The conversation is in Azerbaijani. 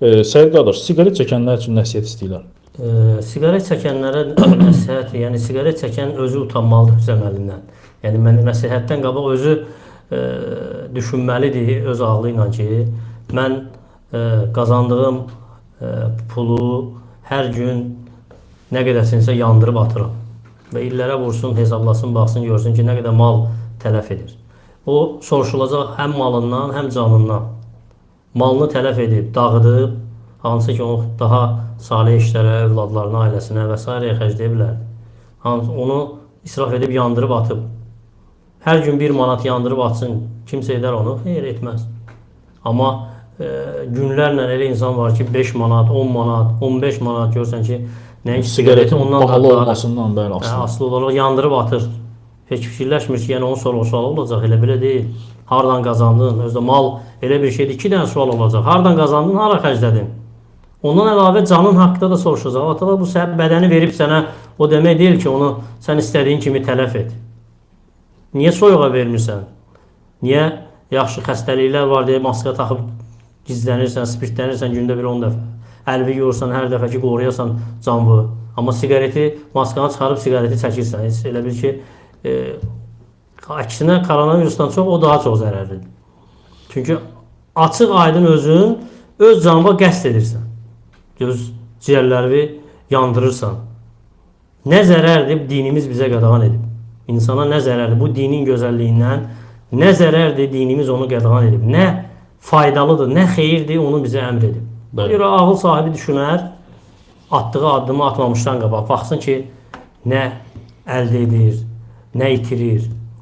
Səid qardaş, siqaret çəkənlər üçün nəsihət istəyirlər. Siqaret çəkənlərə nəsihət, yəni siqaret çəkən özü utanmalıdır öz əməlindən. Yəni mən nəsihətdən qabaq özü düşünməlidir öz ağlı ilə ki, mən qazandığım pulu hər gün nə qədərsinsə yandırıb atıram. Və illərə vursun, hesablasın, baxsın, görsün ki, nə qədər mal tələf edir. O soruşulacaq həm malından, həm canından. Malını tələf edib, dağıdıb, hansı ki onu daha salih işlərə, övladlarına, ailəsinə və s. xərcləyə bilərdi. Onu israf edib yandırıb atıb. Hər gün 1 manat yandırıb atsın, kimsə edər onu? Xeyr, etməz. Amma günlərlə elə insan var ki, 5 manat, 10 manat, 15 manat görsən ki, nəinki Siqaretin ondan da bahalı daha- olmasından bəli Hə, asılı. asılı olaraq yandırıb atır. Heç fikirləşmir ki, yəni onun sorğu sualı olacaq, elə belə deyil. Hardan qazandın? Özdə mal elə bir şeydir, 2 dənə sual olacaq. Hardan qazandın, hara xərclədin? Ondan əlavə canın haqqında da soruşacaq. Allah Təala bu sənə bədəni verib sənə, o demək deyil ki, onu sən istədiyin kimi tələf et. Niyə soyuğa vermirsən? Niyə yaxşı xəstəliklər var deyə maska taxıb gizlənirsən, spirtlənirsən gündə bir 10 dəfə? Əlvi yuyursan hər dəfə ki, qoruyasan canlı. Amma siqareti, maskanı çıxarıb siqareti çəkirsən. Heç elə bil ki, əksinə koronavirusdan çox o daha çox zərərlidir. Çünki açıq aydın özün öz canına qəsd edirsən. Göz ciyərlərini yandırırsan. Nə zərərdir dinimiz bizə qadağan edib. İnsana nə zərərdir? Bu dinin gözəlliyindən nə zərərdir dinimiz onu qadağan edib. Nə faydalıdır, nə xeyirdir onu bizə əmr edib. Buna Bəli. görə ağıl sahibi düşünər, atdığı addımı atmamışdan qabaq baxsın ki, nə əldə edir, nə itirir.